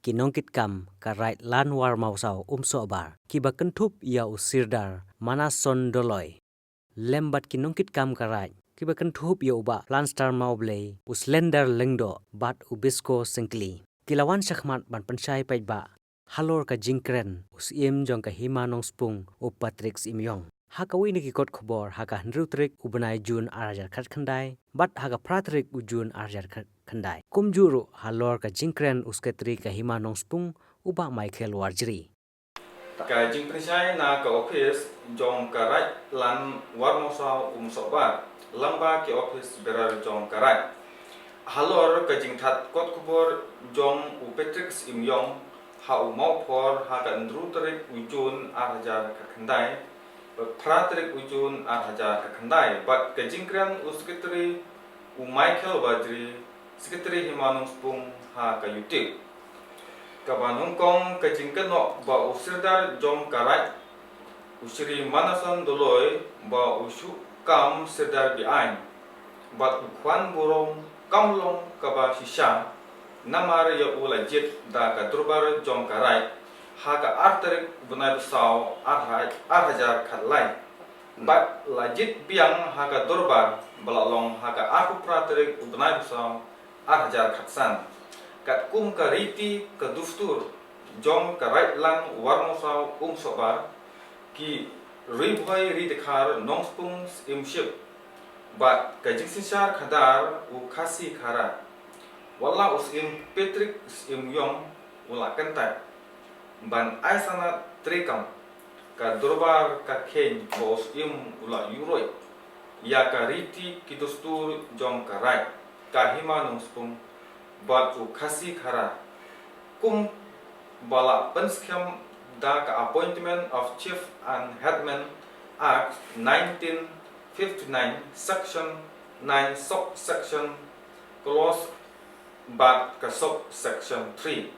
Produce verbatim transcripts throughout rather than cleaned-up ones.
ki nongkitkam ka Raid Land Warmawsaw Umsohbar, kiba kynthup ïa u Sirdar Manason Doloi, lem bad ki nongkitkam ka Raid, kiba kynthup ïa u Bah Planstar Mawblei, u Slender Lyngdoh bad u Bisko Syngkli, ki la wan shakhmat ban pynshai paidbah halor ka jingkren u Syiem jong ka Hima Nongspung, u Patrick Syiem Ïong, ha kawei na ki kot khubor ha ka hynriew tarik u bnai Jun ar hajar khatkhyndai bad ha ka phra tarik u Jun ar hajar khatkhyndai. Kumjuh ruh halor ka jingkren u Sekretari ka Hima Nongspung, u Bah Michael Warjri. Ka jingpynshai na ka ophis jong ka Raid Land Warmawsaw Umsohbar lyngba ki ophis bearer jong ka Raid halor ka jingthat kot khubor jong u Patrick Syiem Ïong ha u Mawphor ha ka hynriew tarik u Jun ar hajar khatkhyndai, phra tarik u Jun ar hajar khatkhyndai, bad ka jingkren u Sekretari u Michael Warjri, Sekretari Hima Nongspung, ha ka YouTube, kaba nyngkong ka jingkynnoh ba u Sirdar jong ka Raid, u Shri Manason Doloi, ba u shu kam Sirdar be-aiñ bad u khwan burom kam long kaba shisha, namar ïa u la jied da ka Dorbar jong ka Raid ha ka ar tarik u bnai Basaw ar ha-, ar hajar khatlai, bad la jied biang ha ka Dorbar ba la long ha ka arphew phra tarik u bnai Basaw ar hajar khatsan. Katkum ka riti ka dustur jong ka Raid Land Warmawsaw Umsohbar, ki Ri Bhoi Ri Dkhar Nongspung Syiemship bad ka jingsynshar khadar u Khasi Khara, wat la u Syiem Patrick Syiem Ïong u la kyntait ban ai sanad treikam, ka Dorbar ka kheiñ ba u Syiem u la ïuhroit ïa ka riti ki dustur jong ka Raid, ka Hima Nongspung bad u Khasi Khara, kumba la pynskhem da ka Appointment of Chief and Headman Act nineteen fifty-nine, Section nine, Subsection, Clause bad ka Subsection three.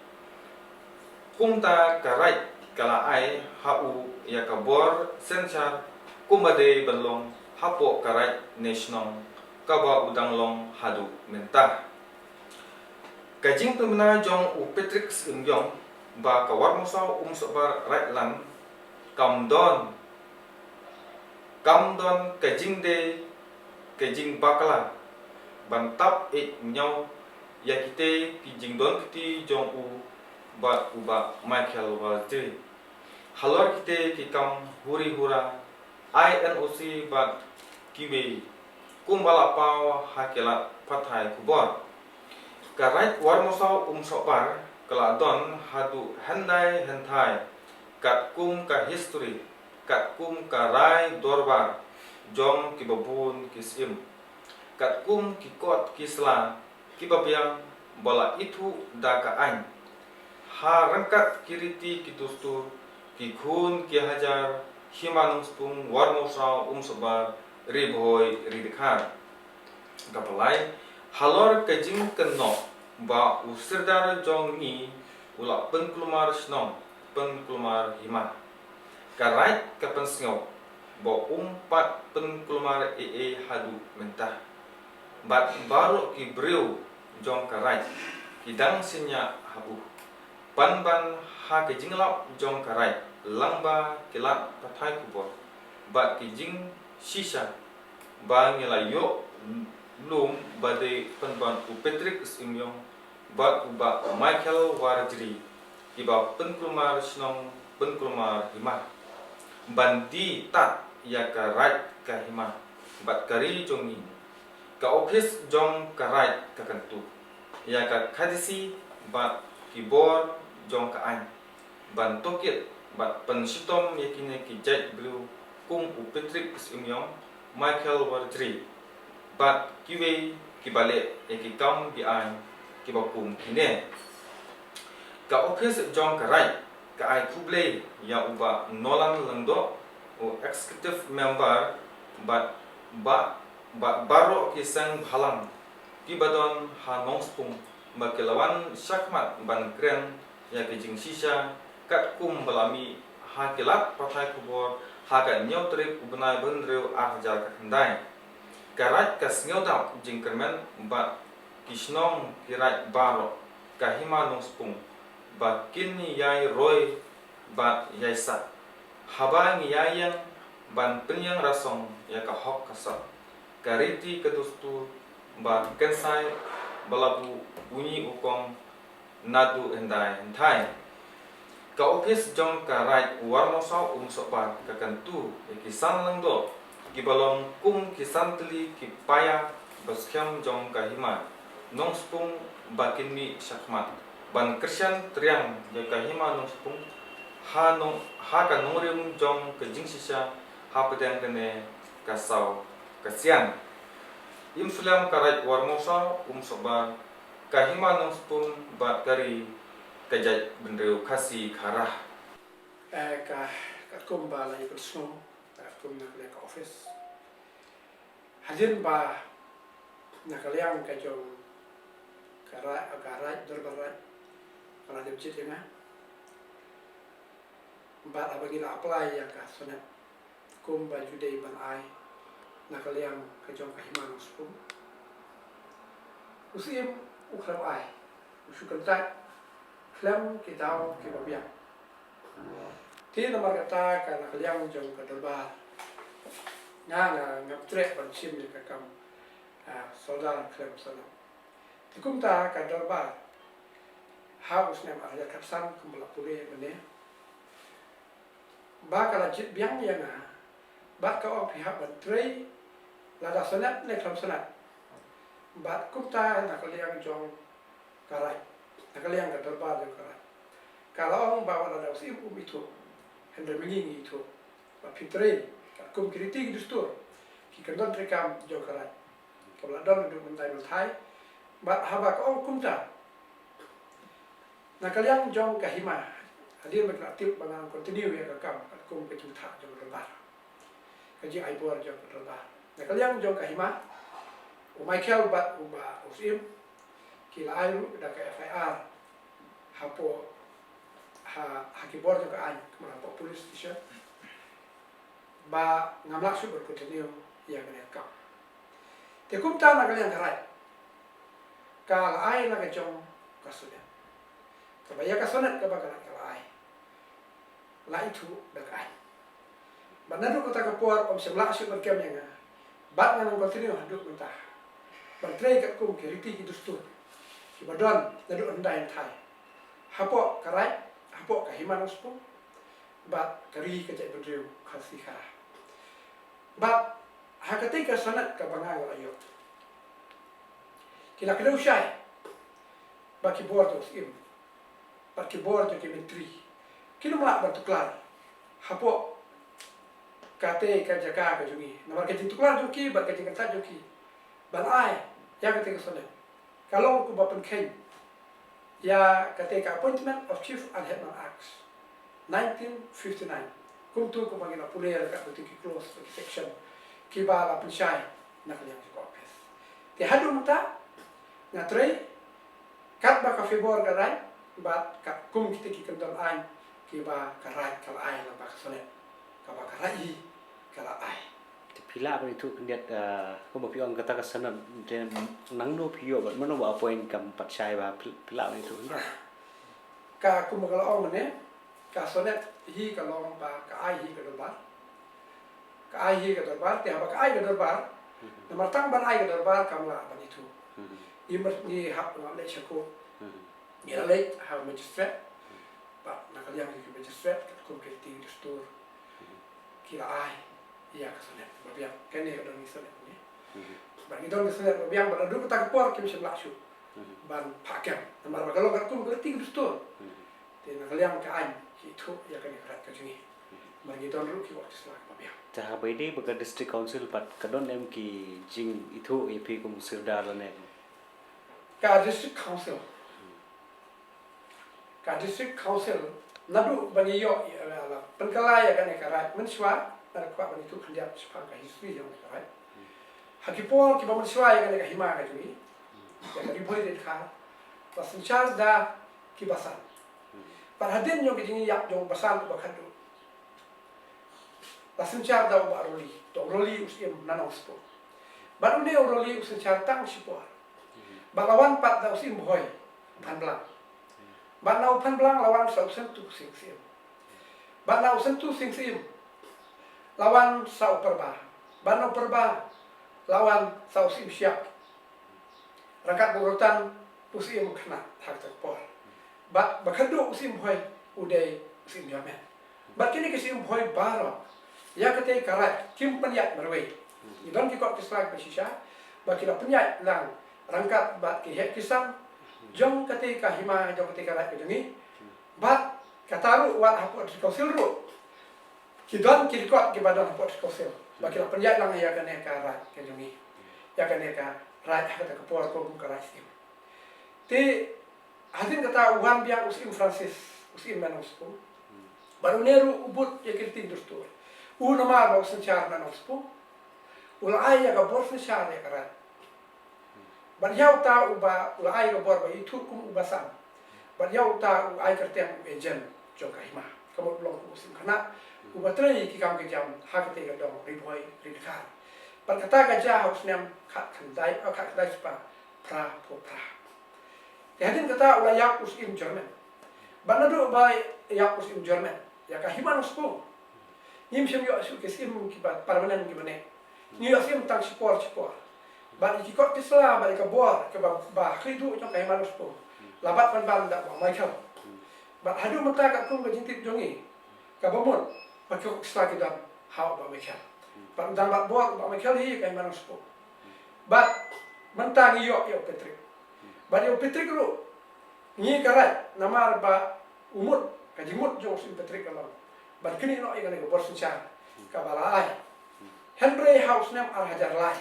Kumta ka Raid ka la ai ha u ïa ka bor synshar kumba dei ban long hapoh ka Raid ne shnong kaba u dang long haduh mynta. Ka jingpynbna jong u Patrick Syiem Ïong ba ka Warmawsaw Umsohbar Raid Land kam don, kam don ka jingdei ka jingbakla ban tap ïeit ñiew ïa kitei ki jingdon kti jong u bad u Bah Michael Warjri halor kitei ki kam huri hura, I N O C bad kiwei, kumba la paw ha ki lad pathai khubor. Ka Raid Warmawsaw Umsohbar ka la don haduh hyndai hynthai katkum ka history, katkum ka rai dorbar jong kiba bun ki syiem, katkum ki kot ki sla kiba biang ba la ithuh da ka aiñ. Ha ryngkat ki riti ki dustur, ki khun ki hajar Hima Nongspung, Warmawsaw Umsohbar, Ri Bhoi Ri Dkhar. Kaba lai, halor ka jingkynnoh ba u Sirdar jong ngi u la pynkulmar shnong, pynkulmar hima, ka Raid ka pynsngew ba um pat pynkulmar ei ei haduh mynta. Bad baroh ki briew jong ka Raid ki dang synñiah ha u, pynban ha ka jinglap jong ka Raid lyngba ki lad pathai khubor bad ki jingshisha ba ngi la ïoh lum ba dei pynban u Patrick Syiem Ïong bad u Bah Michael Warjri, kiba pynkulmar shnong pynkulmar hima ban die tad ïa ka Raid ka hima bad ka ri jong ngi. Ka ophis jong ka Raid ka kyntu ïa ka K H A D C bad ki bor jong ka aiñ ban tohkit bad pynshitom ïa kine ki jait briew kum u Patrick Syiem Ïong, Michael Warjri bad kiwei kiba leh ïa ki kam be-aiñ kiba kum kine. Ka ophis jong ka Raid ka ai khublei ïa u Bah Nolan Lyngdoh, u Executive Member, bad ba, bad baroh ki seng bhalang kiba don ha Nongspung ba ki la wan shakhmat ban kren ïa ki jingshisha katkum ba la mih ha ki lad pathai khubor ha ka hynñiew tarik u bnai ba hynriew ar hajar khatkhyndai. Ka Raid ka sngewdap jingkyrmen bad ki shnong ki raid baroh ka Hima Nongspung ba kin ïai roi bad ïai sah. Haba ngi ïa ïeng ban pynïeng rasong ïa ka hok ka sah, ka riti ka dustur ba kynsai ba la buh u ñi u kong naduh hyndai hynthai. Ka ophis jong ka Raid Warmawsaw Umsohbar ka kyntu ïa ki san lyngdoh kiba long kum ki san tylli ki paia ba skhem jong ka hima Nongspung ba kin mih shakhmat ban kyrshan triang ïa ka hima Nongspung ha nong, ha ka nongrim jong ka jingshisha hapdeng kane ka saw ka sian. Im slem ka Raid Warmawsaw Umsohbar, ka hima Nongspung bad ka ri ka jaitbynriew Khasi Khara. Eh, ka, ka kum ba la ïa pynsngew, ka kum na ka liang ka office. Hadien ba na ka liang ka jong ka Raid, ka Raid, Dorbar Raid, ka la dep jied ïa nga. Bad haba ngi la apply ïa ka sonet kum ba ju dei ban ai na ka liang ka jong ka hima Nongspung, u Syiem u khlem ai, u shu kyntait khlem ki daw kiba biang. Te namar kata ka na ka liang jong ka dorbar nga, nga, ngam treh ban shim ïa ka kam, ah, soldar khlem sonet. Te kumta ka dorbar ha u snem ar hajar khatsan kumba la pule mynne ba ka la jied biang ïa nga, bad ka ong phi hap ban trei lada sonet ne khlem sonet. Bad kumta na ka liang jong ka Raid, na ka liang ka dorbar jong ka Raid, ka la ong ba wat lada u Syiem um ithuh, hynrei ma ngi ngi ithuh. Bad phi trei katkum ki riti ki dustur, ki kyndon treikam jong ka Raid kaba la don naduh mynta mynthai. Bad haba ka ong kumta, na ka liang jong ka hima, hadien ba ki la tip ba ngan continue ïa ka kam katkum ka jingthah jong ka dorbar, ka jingai bor jong ka dorbar, na ka liang jong ka hima, u Michael bad u Bah, u Syiem, ki la ai ruh da ka F I R hapoh, ha, ha ki bor jong ka aiñ, kumno, hapoh police station, ba ngam lah shuh ban continue ïa kane ka kam. Te kumta na ka liang ka Raid, ka la ai na ka jong ka sonet, kaba ïa ka sonet kaba ka Raid ka la ai, la ithuh da ka aiñ. Bad naduh kata ka por ym shym lah shuh ban kem ïa nga, bad ngan nang continue haduh mynta ban trei katkum ki riti ki dustur kiba don naduh hyndai hynthai hapoh ka Raid, hapoh ka hima Nongspung bad ka ri ka jaitbynriew Khasi Khara. Bad ha katei ka sonet kaba nga la ïoh, ki la kdew shai ba ki bor jong u Syiem bad ki bor jong ki myntri kin ym lah ban tuklar hapoh katei ka jaka ka jong ngi, namar ka jingtuklar jong ki bad ka jingkyntait jong ki ban ai ïa katei ka sonet ka long kumba pynkheiñ ïa katei ka Appointment of Chief and Headman Act nineteen fifty-nine. Kumtu kumba ngi la pule ïa katto katne ki clause, ki section kiba la pynshai na ka liang jong ka office. Te haduh mynta nga trei katba ka favour ka Raid bad katkum kita ki kyndon aiñ kiba ka Raid ka la ai, lane ba ka sonet kaba ka Raid hi ka la ai. Te phi lah ban ithuh khyndiat, ah, kumba phi ong kata ka sonet, te nangno phi ïoh bad mano ba appoint kam pat shai ba phi, phi lah ban ithuh khyndiat? Ka kumba ka la ong mynne, ka sonet hi ka long ba ka ai hi ka dorbar. Ka ai hi ka dorbar, te haba ka ai ka dorbar, namar tang ban ai ka dorbar kam lah ban ithuh. Ngi mar, ngi hap ngi leit sha court, ngi la leit ha magistrate, bad na ka liang ki magistrate katkum ki riti dustur ki la ai ïa ka sonet ba biang. Kane ka don ki sonet ne. Bad ngi don ki sonet ba biang, bad naduh kata ka por kim shym lah shuh ban phah kem, namar ba ka long katkum ka riti dustur. Te na ka liang ka aiñ ki ithuh ïa kane ka Raid ka jong ngi. Namar ngi don ruh ki wad ki sla ba biang. Te haba ïadei bad ka District Council pat ka don em ki jingithuh ïa phi kum u Sirdar lane? Ka District Council, ka District Council naduh ba ngi ïoh, eh, la pynkylla ïa kane ka Raid mynshuwa, nga kwah ban ithuh khyndiat shaphang ka history jong kane ka Raid. Ha ki por kiba mynshuwa ïa kane ka hima ka jong ngi, ïa ka Ri Bhoi Ri Dkhar, la synshar da ki basan. Bad hadien jong ka jingïap jong u basan uba khatduh, la synshar da u Bah Roli, da u Roli u Syiem na Nongspung. Bad une u Roli u synshar tang shipor. Bad la wan pat da u Syiem Bhoi Phanblang. Bad na u Phanblang la wan sa u Sentu Sing Syiem. Bad na u Sentu Sing Syiem la wan sa u Pyrba. Bad na u Pyrba la wan sa u Syiem Shiap. Ryngkat bad u Ratan u Syiem Khynnah ha kata ka por. Bad ba khadduh u Syiem Bhoi u dei u Syiem Jarman. Bad kine ki Syiem Bhoi baroh ïa kata ka raid kim pynïaid marwei. Ki don ki kot ki sla kiba shisha ba ki la pynïaid lang ryngkat bad ki heh ki san jong kata ka hima jong kata ka raid ka jong ngi. Bad kata ruh wat hapoh District Council ruh ki don ki record kiba don hapoh District Council ba ki la pynïaid lang ïa kane ka raid ka jong ngi, ïa kane ka raid ha kata ka por kum ka raid Syiem. Te hadien kata u wan biang u Syiem Francis, u Syiem na Nongspung. Bad une ruh u bud ïa ki riti dustur. U namar ba u synshar na Nongspung, u la ai ïa ka bor synshar ïa ka raid. Bad ïa uta uba u la ai ka bor ba ithuh kum uba sam. Bad ïa uta u ai kyrteng u agent jong ka hima. Ka mut u long kum u Syiem Khynnah uba trei ki kam ki jam ha kata ka dong Ri Bhoi Ri Dkhar. Bad kata ka jia ha u snem khatkhyndai, oh, khatkhyndai spah phra phew phra. Te hadien kata u la ïap u Syiem Jarman. Bad naduh ba ïap u Syiem Jarman ïa ka hima Nongspung, ngim shym ïoh shuh ki Syiem kiba permanent kiba neh. Ngi ïoh Syiem tang shipor shipor. Bad ïa ki kot ki sla bad ïa ka bor kaba, ba khlieh duh jong ka hima Nongspung la bat pynban da u Bah Michael. Bad haduh mynta katkum ka jingtip jong ngi, kaba mut ba ki kot ki sla ki don ha u Bah Michael. Bad u dang bat bor u Bah Michael hi ïa ka hima Nongspung. Bad mynta ngi ïoh ïa u Patrick. Bad ïa u Patrick ruh ngi ka raid namar ba u mut, ka jingmut jong u Syiem Patrick ka long ban knieh noh ïa kane ka bor synshar kaba la ai. Hynrei ha u snem ar hajar lai,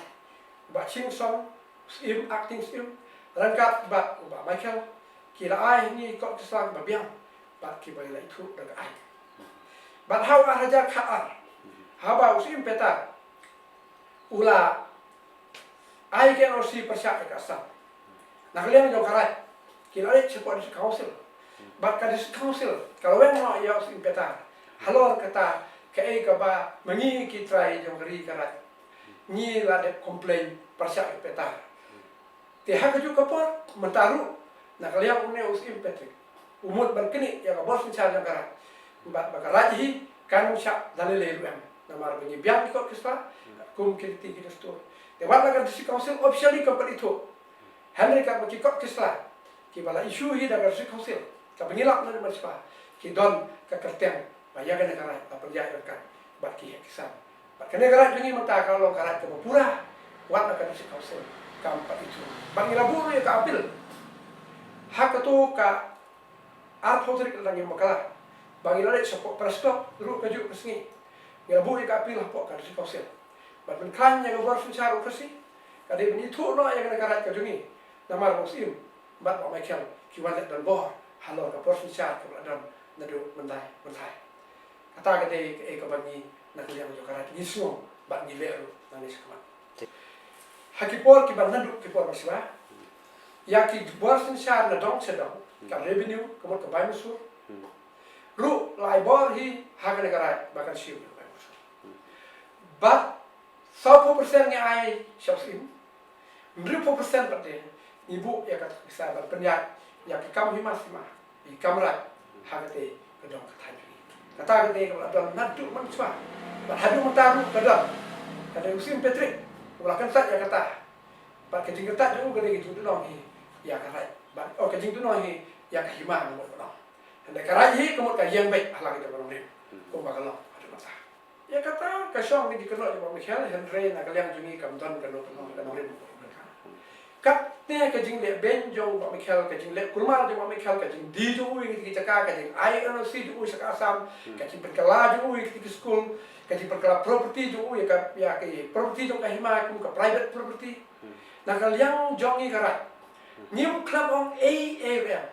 u Bah Ching Song, u Syiem, acting Syiem, ryngkat bad u Bah Michael, ki la ai ha ngi kot ki sla kiba biang bad kiba la ithuh da ka aiñ. Bad ha u ar hajar khatar, haba u Syiem Peter u la ai ka N O C pyrshah ïa ka Assam, na ka liang jong ka raid ki la leit shapoh District Council. Bad ka District Council ka la weng noh ïa u Syiem Peter halor kata kaei kaba ma ngi ki trai jong ka ri ka raid ngi la dep complain pyrshah ïa u Peter. Te ha kajuh ka por mynta ruh na ka liang une u Syiem Patrick u mut ban knieh ïa ka bor synshar jong ka raid. Bad ba ka raid hi kan shah da lei lei ruh em, namar ba ngi biang ki kot ki sla kum ki riti ki dustur. Te wat la ka District Council officially kam pat ithuh, hynrei katba ki kot ki sla kiba la issue hi da ka District Council kaba ngi lap na ka mynta ki don ka kyrteng ba ïa kane ka raid la pynïaid ryngkat bad ki heh ki san. Bad kane ka raid jong ngi mynta ka long ka raid kaba pura, wat la ka District Council kam pat ithuh. Bad ngi la buh ruh ïa ka appeal ha kato ka arphew tarik Laitumkhyllipmat ba ngi la leit shapoh Press Club ruh kajuh ka sngi. Ngi la buh ïa ka appeal hapoh ka District Council ban pynkhlaiñ ïa ka bor synshar u Khasi, ka dei ban ithuh noh ïa kane ka raid ka jong ngi, namar ba u Syiem bad Bah Michael ki wan leit donbor halor ka bor synshar kaba la don naduh myndai myndai. Kata ka dei kaei kaba ngi na ka liang jong ka raid ngi sngew bad ngi leh ruh nangne shakhmat. Ha ki por kiba naduh ki por ba shiwa, ïa ki bor synshar na dong sha dong, ka revenue, ka mut ka bai mynsur ruh la ai bor hi ha kane ka raid ba kan shim ïa ka bai mynsur. Bad sawphew percent ngi ai sha u Syiem, hynriewphew percent pat de ngi buh ïa kata ka pisa ban pynïaid ïa ki kam hima sima, ïa ki kam raid ha kata ka dong ka thaiñ. Kata ka dei kaba la don naduh mynshuwa bad haduh mynta ruh ka don. Ka dei u Syiem Patrick uba la kyntait ïa kata. Bad ka jingkyntait jong u ka dei ka jingduhnong hi ïa ka raid, bad oh, ka jingduhnong hi ïa ka hima, ka mut ka long. Hynrei ka raid hi ka mut ka ïeng beit ha la ka jong ka nongrim kumba ka long haduh mynta. Ïa kata ka shong ka jingkynnoh jong Bah Michael, hynrei na ka liang jong ngi kam don kano kano ka nongrim. Katne ka jingleh beiñ jong Bah Michael, ka jingleh kulmar jong Bah Michael, ka jingdie jong u ïa kiti ki jaka, ka jingai N O C jong u sha ka Assam, ka jingpynkylla jong u ïa kiti ki skul, ka jingpynkylla property jong u ïa ka, ïa ki property jong ka hima kum ka private property. Na ka liang jong ngi ka raid ngim khlem ong ei ei ruh em.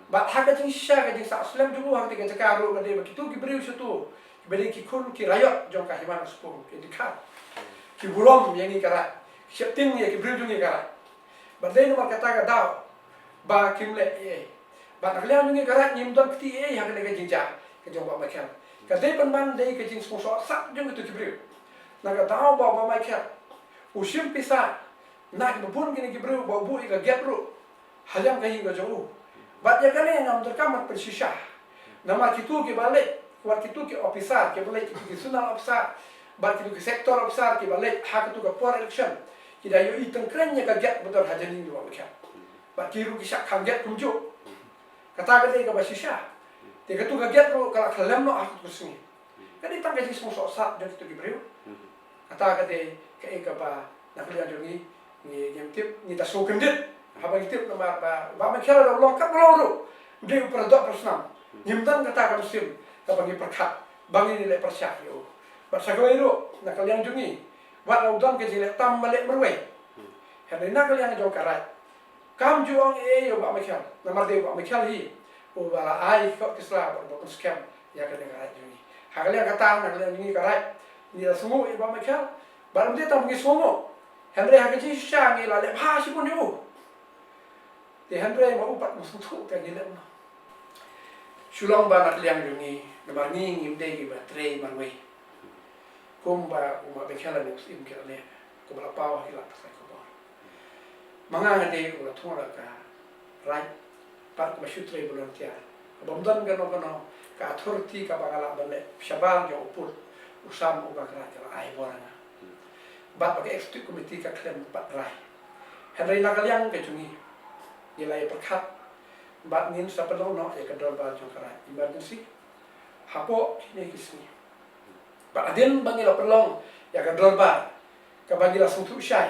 Bad ha ka jingshisha ka jingsah slem jong u ha kata ka jaka ruh ka dei ba kito ki briew shato kiba dei ki khun ki raiot jong ka hima Nongspung, ki dkhar, ki burom ïa ngi ka raid, ki sheptieng ïa ki briew jong ngi ka raid. Bad dei namar kata ka daw ba kim leh ei ei. Bad na ka liang jong ngi ka raid ngim don kti ei ei ha kane ka jingjia ka jong Bah Michael. Ka dei pynban dei ka jingsngewshoh sah jong kito ki briew. Na ka daw ba Bah Michael u shim pisa na kiba bun kine ki briew ba u buh ïa ka gate ruh ha liang ka ïing ka jong u. Bad ïa kane ngam donkam ban pynshisha. Namar kito kiba leit, wat kito ki officer kiba leit, kito ki zonal officer, bad kito ki sector officer kiba leit ha kato ka por election, ki da ïohi tyngkrein ïa ka gate ba don ha Jani Bah Meikhel. Bad ki ruh ki shah khang gate kumjuh. Kata ka dei kaba shisha. Te kato ka gate ruh ka la khlem noh ha kato ka sngi. Ka dei tang ka jingsngewsoh sat jong kito ki briew. Kata ka dei kaei kaba na ka liang jong ngi, ngi, ngim tip, ngi da sngewkyndit haba ngi tip namar ba, Bah Meikhel da u long katba long ruh u dei u paradoh parasnam. Ngim don kata ka mynsiem kaba ngi pyrkhat ba ngin leh pyrshah ïa u. Bad sa kawei ruh na ka liang jong ngi, wat la u don ka jingleh tam ba leh marwei, hynrei na ka liang jong ka Raid kam ju ong ei ei ïa u Bah Meikhel, namar dei u Bah Meikhel hi uba la ai ki kot ki sla bad uba pynskhem ïa kane ka Raid jong ngi. Ha ka liang kata, na ka liang jong ngi ka Raid, ngi la sngewnguh ïa u Bah Meikhel, bad ym dei tang ba ngi sngewnguh, hynrei ha ka jingshisha ngi la leh bha shibun ïa u. Te hynrei ma u pat um sngewthuh te ngi leh kumno? Shu long ba na ka liang jong ngi, namar ngi ngim dei kiba trei marwei. Kumba u Bah Meikhel lane u Syiem ki la leh, kumba la paw ha ki lad pathai khubor. Ma nga nga dei uba la thung la ka Raid, pat kumba shu trei volunteer, kaba ym don kano kano ka authority kaba nga lah ban leh shabar jong u pud u sam uba ka Raid ka la ai bor ha nga. Bad ba ka executive committee ka khlem pat rai. Hynrei na ka liang ka jong ngi, ngi la ïa pyrkhat bad ngin sa pynlong noh ïa ka dorbar jong ka Raid emergency hapoh kine ki sngi. Bad hadien ba ngi la pynlong ïa ka dorbar, kaba ngi la sngewthuh shai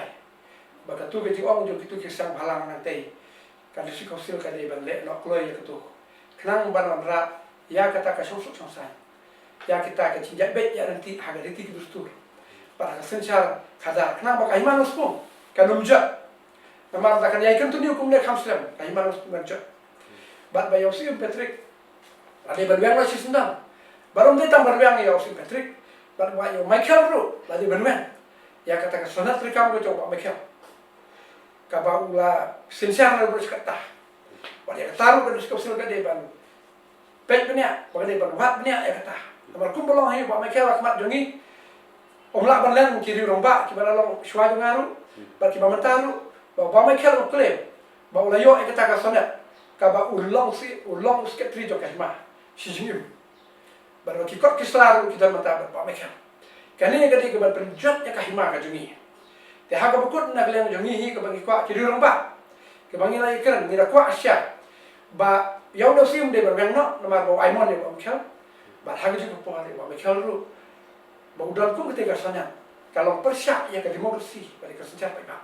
ba kato ka jingong jong kito ki seng bhalang nangtei, ka District Council ka dei ban leh noh kloi ïa kato, khnang ban wanrah ïa kata ka shongsuk shongsaiñ, ïa kita ka jingjait beit ïa ryntih ha ka riti ka dustur bad ha ka synshar khadar, khnang ba ka Hima Longspung kan ym jot. Namar lada kan ïai continue kumne kham slem, ka Hima Longspung kan jot. Bad ba ïa u Syiem Patrick la dei ban weng noh shisyndon. Bad ym dei tang ban weng ïa u Syiem Patrick, bad ba ïa u Meikhel ruh la dei ban weng ïa kata ka sonet treikam ka jong u Bah Meikhel, kaba u la synshar naduh shi katta. Bad ïa kata ruh ka District Council ka dei ban peit bniah, ba ka dei ban wad bniah ïa kata. Namar kumba long hi, u Bah Meikhel ha khmat jong ngi um lah ban len ki riew rangbah kiba la long shuwa jong nga ruh bad kiba mynta ruh, ba u Bah Meikhel u claim ba u la ïoh ïa kata ka sonet kaba u long shi, u long u secretary jong ka Hima shi jingim. Bad ba ki kot ki sla ruh ki don mynta bad u Bah Meikhel. Kane ka dei kaban pynjot ïa ka Hima ka jong ngi. Te ha kaba kut na ka liang jong ngi hi, kaba ngi kwah ki riew rangbah, kaba ngi la ïakren, ngi la kwah shisha ba ïa u Syiem dei ban weng noh namar ba u ai mon ïa u Bah Meikhel. Bad ha ka juh ka por ïa u Bah Meikhel ruh, ba u don kum katei ka sonet, ka long pyrshah ïa ka democracy bad ïa ka synshar paidbah.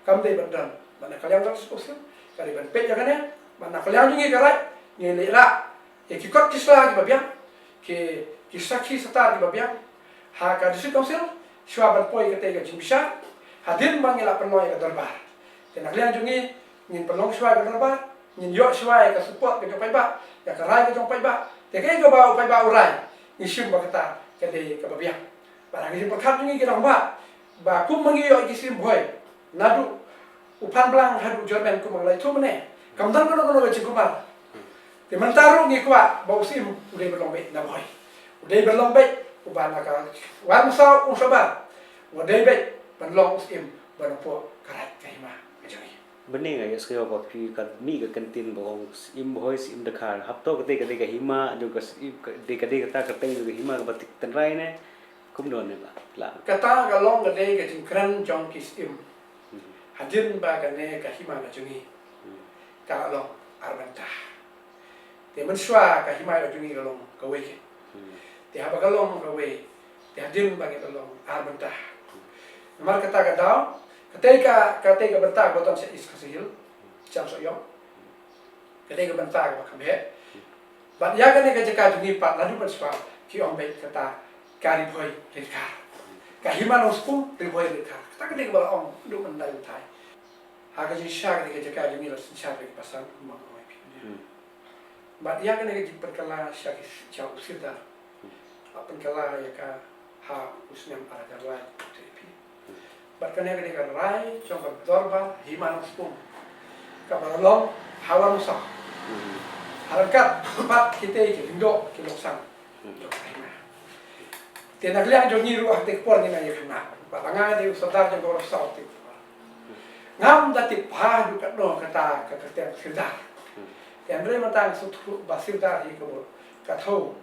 Kam dei ban don. Bad na ka liang jong ka District Council ka dei ban peit ïa kane. Bad na ka liang jong ngi ka Raid, ngi leh rah ïa ki kot ki sla kiba biang, ki, ki sakhi satar kiba biang ha ka District Council shuwa ban poi katei ka jingbishar, hadien ba ngi la pynlong ïa ka dorbar. Te na ka liang jong ngi, ngin pynlong shuwa ïa ka dorbar, ngin ïoh shuwa ïa ka support ka jong paidbah, ïa ka rai ka jong paidbah. Te kaei kaba u paidbah u rai, ngi shim ba kata ka dei kaba biang. Bad ha ka jingpyrkhat jong ngi ki rangbah, ba kum ma ngi ïoh ki Syiem Bhoi, naduh u Phanblang haduh Jormen, kum ma ngi la ïathuh mynne, kam don kano kano ka jingkulmar. Te mynta ruh ngi kwah ba u Syiem u dei ban long beit na Bhoi, u dei ban long beit uba na ka War Masaw Umsabar, u dei beit ban long u Syiem ba na poh ka Raid ka Hima ka jong ngi. Bneng, nga ïohsngew ba phi ka mih ka kyntien ba ong Syiem Bhoi Syiem Dkhar. Hato katei ka dei ka hima jong ka Syiem, ka dei, ka dei kata ka kyrteng jong ka hima kaba tip tynrai ne? Kumno ne ba la? Kata ka long ka dei ka jingkren jong ki Syiem. Hmm. Hadien ba kane ka hima ka jong ngi, hmm, ka la long ar bynta. Te mynshuwa ka hima ka jong ngi ka long kawei. Hmm. Te haba ka long kawei, te hadien ba ngi la long ar bynta. Hmm. Namar kata ka daw, katei ka, katei ka bynta kaba don sha East Khasi Hills, Chamsoh Ïong, ka dei ka bynta kaba kham heh. Bad ïa kane ka jaka jong ngi pat naduh mynshuwa ki ong beit kata ka Ri Bhoi Ri Dkhar, ka Hima Longspung Ri Bhoi Ri Dkhar. Kata ka dei kaba la ong naduh myndai myntai. Ha ka jingshisha ka dei ka jaka jong ngi la synshar da ki Pasang, kumba nga ong ïa phi. Hmm. Bad ïa kane ka jingpynkylla sha ki, sha u Sirdar, la pynkylla ïa ka ha u snem ar hajar lai, kumba ong ïa phi. Bad kane ka dei ka rai jong ka dorbar Hima Longspung kaba la long ha War Masaw. Hmm. Ha ryngkat bad kitei ki lyngdoh ki longsang, hmm, jong ka hima. Te na ka liang jong ngi ruh ha katei ka por ngi nang ïakhynnah. Bad la nga dei u Sirdar jong ka War Masaw te. Ngam da tip haduh katno kata ka kyrteng Sirdar. Hmm. Hynrei mynta nga sngewthuh ba Sirdar hi ka mut ka thew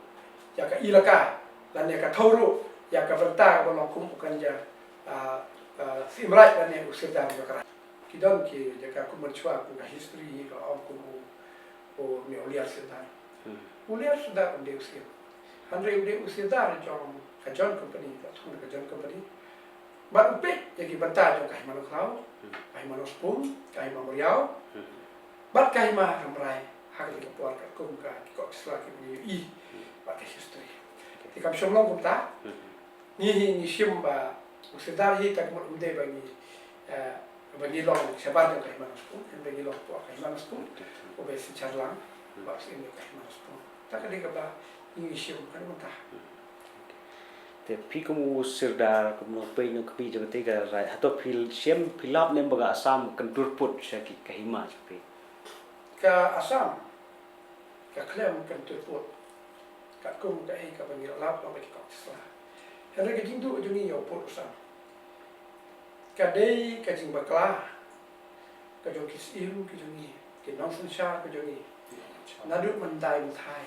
ïa ka ilaka lane ka thew ruh ïa ka bynta kaba long kum u kynja, ah, ah, Syiem Raij lane u Sirdar jong ka Raij. Ki don ki jaka kum mynshuwa kum ka history hi ka ong kum u, u ne u Liar Sirdar. Hmm. U Liar Sirdar um dei u Syiem. Hynrei u dei u Sirdar jong ka John Company, ka thung ka John Company. Bad u peit ïa ki bynta jong ka Hima Nongkhlaw, hmm, ka Hima Nongspung, ka Hima Mawriaw, hmm, bad ka Hima Rambrai, ha kane ka por katkum ka ki koh ki sla kiba ngi ïohi, hmm, bad ka history. Okay. Te kam shym long kumta. Hmm. Ngi hi ngi shim ba u Sirdar hi ta ka mut um dei ba ngi, eh, ba ngi long shabar jong ka Hima Nongspung, hynrei ngi long hapoh ka Hima Nongspung, hmm, u Bah Synshar Lang, hmm, ba u Syiem jong ka Hima Nongspung. Ta ka dei kaba ngi shim ka dei mynta. Te phi kum u Sirdar, kum u nongpeit nongkmie jong kata ka Raij, hato phi shem phi lap ne em ba ka Assam kan tur pud sha ki ka Hima jong phi? Ka Assam ka khlem kan tur pud. Katkum kaei kaba ngi la lap lang bad ki koh ki sla. Hynrei ka jingduh jong ngi ïa u pud u Assam ka dei ka jingbakla ka jong ki syiem ka jong ngi, ki nongsynshar ka jong ngi. Naduh myndai myndai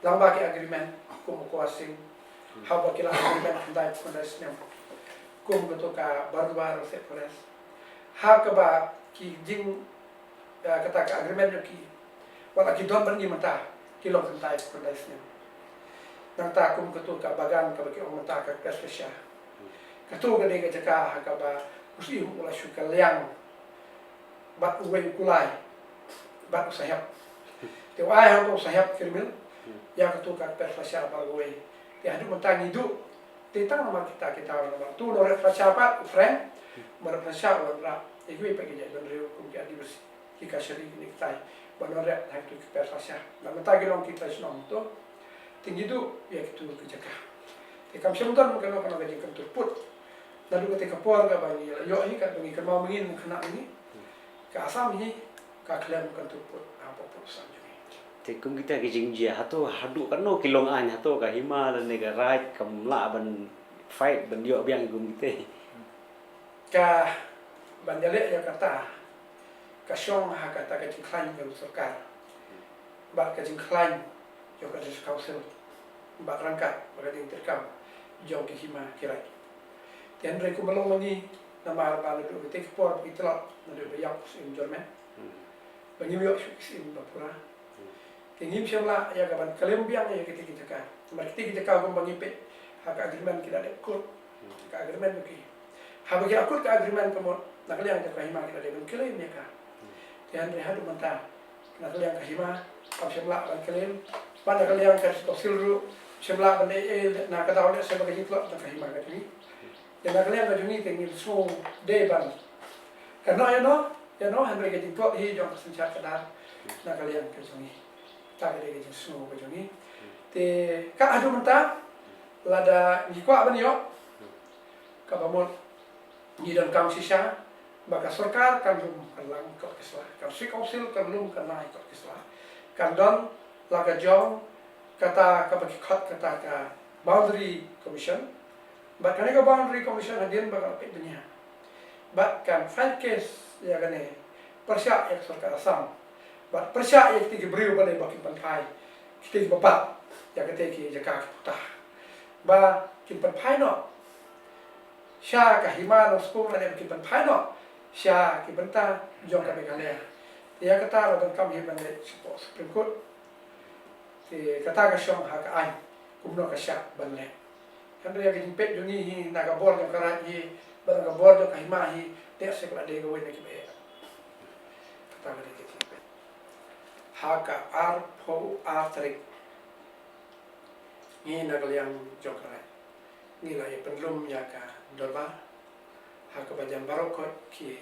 lang ba ki agreement kum u Kwar Sing, haba ki la agreement khyndai phew khyndai snem kum kato ka Bardwar State Forest, ha kaba ki jing, eh, kata ka agreement jong ki wat la ki don bad ngi mynta ki long khyndai phew khyndai snem. Nangta kum kato ka bagan kaba ki ong mynta ka Kpetplasha, kato ka dei ka jaka ha kaba u syiem u la shu kylliang bad uwei u kulai bad u sahep. Te u ai hangto u sahep Kirmil ïa kato ka Kpetplasha bad uwei. Te haduh mynta ngi duh. Te tang namar kita kita namar tu u nongrep plasha pat u Frank, u nongrep plasha u wanrah ïa kiwei pat ki jaitbynriew kum ki Adivasi, ki Kachari, kine kitai, ba nongrep ha kitu ki Kpetplasha. Bad mynta ki long ki trai shnong to. Te ngi duh ïa kitu ki jaka. Te kam shym don kano kano ka jingkyntur pud. Naduh kata ka por kaba ngi la ïoh hi, kaba ngi kynmaw ma ngi, khynnah ma ngi, ka Assam hi ka khlem kyntur pud hapoh pud Assam jong ngi. Te kum kita ki jingjia, hato haduh katno ki long aiñ, hato ka Hima lane ka Raij kam lah ban fight ban ïoh biang kum kita? Ka ban ïaleh ïa kata ka shong ha kata ka jingkhlaiñ jong ka sorkar bad ka jingkhlaiñ jong ka District Council bad ryngkat bad ka jingtreikam jong ki Hima ki Raij. Te hynrei kumba long ma ngi, namar ba naduh kata ka por ba ki tlot, naduh ba ïap u Syiem Jormen, ba ngim ïoh shuh ki syiem ba pura. Te ngim shym lah ïa ka ban claim biang ïa kata ka jaka. Namar kata ka jaka kumba ngi peit ha ka agreement ki la dep kut ka agreement ki. Haba ki la kut ka agreement ka mut na ka liang jong ka Hima ki la dep ban claim ïa ka. Te hynrei haduh mynta na ka liang ka Hima kam shym lah ban claim. Bad na ka liang ka Council ruh shym lah ban ei ei na ka daw lehse ba ka jingtlot na ka Hima ka jong ngi. Te na ka liang ka jong ngi te ngin sngew dei ban kynnoh ïa no ïa no hynrei ka jingtlot hi jong ka synshar khadar na ka liang ka jong ngi. Ta ka dei ka jingsngew ka jong ngi. Te ka haduh mynta lada ngi kwah ban ïoh kaba mut ngi donkam shisha ba ka sorkar kan lum kan lang ïa ki koh ki sla, ka District Council kan lum kan lang ïa ki koh ki sla, kan don la ka jong kata kaba ki khot kata ka Boundary Commission. Bad kane ka Boundary Commission hadien ba ka la peit bniah bad kan file case ïa kane pyrshah ïa ka sorkar Assam bad pyrshah ïa kitei ki briew balei ba kim pynphai kitei kiba bat ïa kitei ki jaka ki puta ba kim pynphai noh sha ka Hima Nongspung lane ba kim pynphai noh sha ki bynta jong ka Meghalaya. Te ïa kata la donkam hi ban leit shapoh Supreme Court. Te kata ka shong ha ka aiñ kumno ka shah ban leh. Hynrei ïa ka jingpeit jong ngi hi na ka bor jong ka Raij hi bad na ka bor jong ka Hima hi, te shisha ka la dei kawei na kiba eh. Kata ka dei ka jingpeit. Ha ka arphew ar tarik ngi na ka liang jong ka Raij ngi la ïa pynlum ïa ka dorbar ha kaba jan baroh khoit ki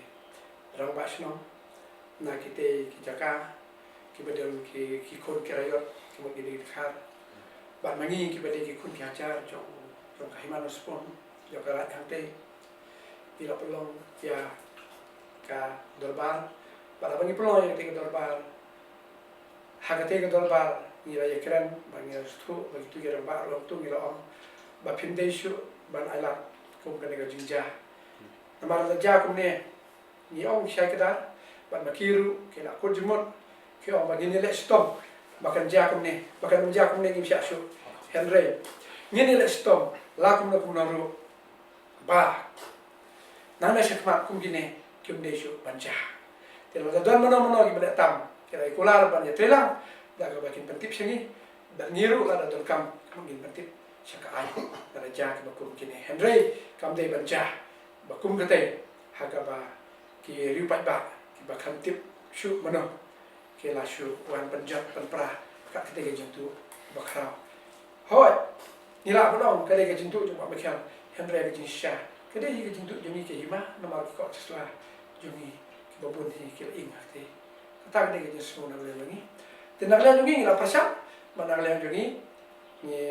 rangbah shnong na kitei ki jaka kiba don ki, ki khun ki raiot, ki mut ki dei ki dkhar bad ma ngi kiba dei ki khun ki hajar jong, jong ka Hima Nongspung jong ka Raij hangtei. Ngi la pynlong ïa ka dorbar bad haba ngi pynlong ïa katei ka dorbar, ha katei ka dorbar ngi la ïakren bad ngi la sngewthuh ba kitu ki rangbah ruh hangtu ngi la ong ba phim dei shuh ban ailad kum kane ka jingjia. Namar lada jia kumne ngi ong shai kdar bad ma ki ruh ki la kut jingmut. Ïoh ba ngin ïaleh shitom ba kan jia kumne, ba kan ym jia kumne ngim shah shuh. Hynrei ngin ïaleh shitom la kumno kumno ruh ba nangne shakhmat kum kine kim dei shuh ban jia. Te lada don mano mano kiba leh tam, ki la kular ban ïatreilang da kaba kin pyntip sha ngi, bad ngi ruh lada donkam ngin pyntip sha ka aiñ lada jia kiba kum kine. Hynrei kam dei ban jia ba kum katei ha kaba ki riew paidbah kiba kham tip shuh mano ki la shu wan pynjot pynpra kat katei ka jingtuh bakhraw. Hooid, ngi lah ban ong ka dei ka jingtuh jong Bah Michael, hynrei ka jingshisha ka dei hi ka jingtuh jong ngi ka hima, namar ki kot ki sla jong ngi kiba bun hi ki la ing ha katei. Kata ka dei ka jingsngew na ka liang jong ngi. Te na ka liang jong ngi ngi la pyrshang, bad na ka liang jong ngi ngi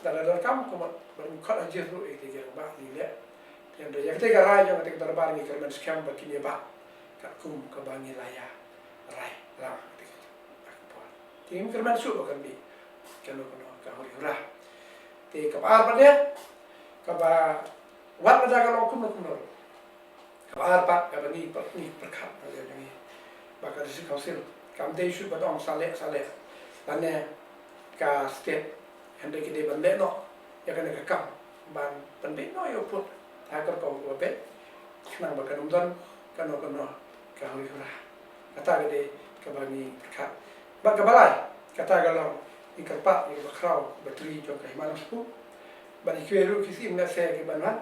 lada donkam ka mut ban khot hajar ruh ïa katei ka rangbah ngi leh. Te hynrei ïa katei ka rai jong katei ka dorbar ngi kyrmen skhem ba kim ïa bah katkum kaba ngi la ïa rai lang ha katei ka por. Te ngim kyrmen shuh ba kan mih kano kano ka huri hura. Te kaba ar pat de, kaba wat lada ka long kumno kumno ruh. Kaba ar pat kaba ngi pyrkhat na ka liang jong ngi ba ka District Council kam dei shuh ban ong sa leh sa leh lane ka state, hynrei ki dei ban leh noh ïa kane ka kam ban pynbeit noh ïa u pud ha ka rukom kaba beit khnang ba kan ym don kano kano ka huri hura. Kata ka dei kaba ngi pyrkhat. Bad kaba lai, kata ka long ngi kyrpad ïa ki bakhraw batri jong ka Hima Nongshpu bad ïa kiwei ruh ki Syiem Lehse kiban wan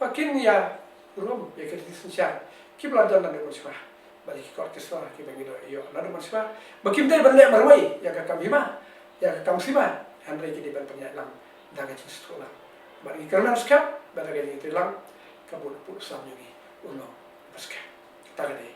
ba kin ïa rum ïa ki riti synshar kiba la don naduh mynshuwa bad ïa ki kot ki sla kiba ngi la ïoh naduh mynshuwa ba kim dei ban leh marwei ïa ka kam hima, ïa ka kam sima, hynrei ki dei ban pynïaid lang da ka jingsngewthuh lang. Bad ngi kyrmen skhem ba da ka jingïatreilang ka bun u pud u sam jong ngi un long ba skhem. Kata ka dei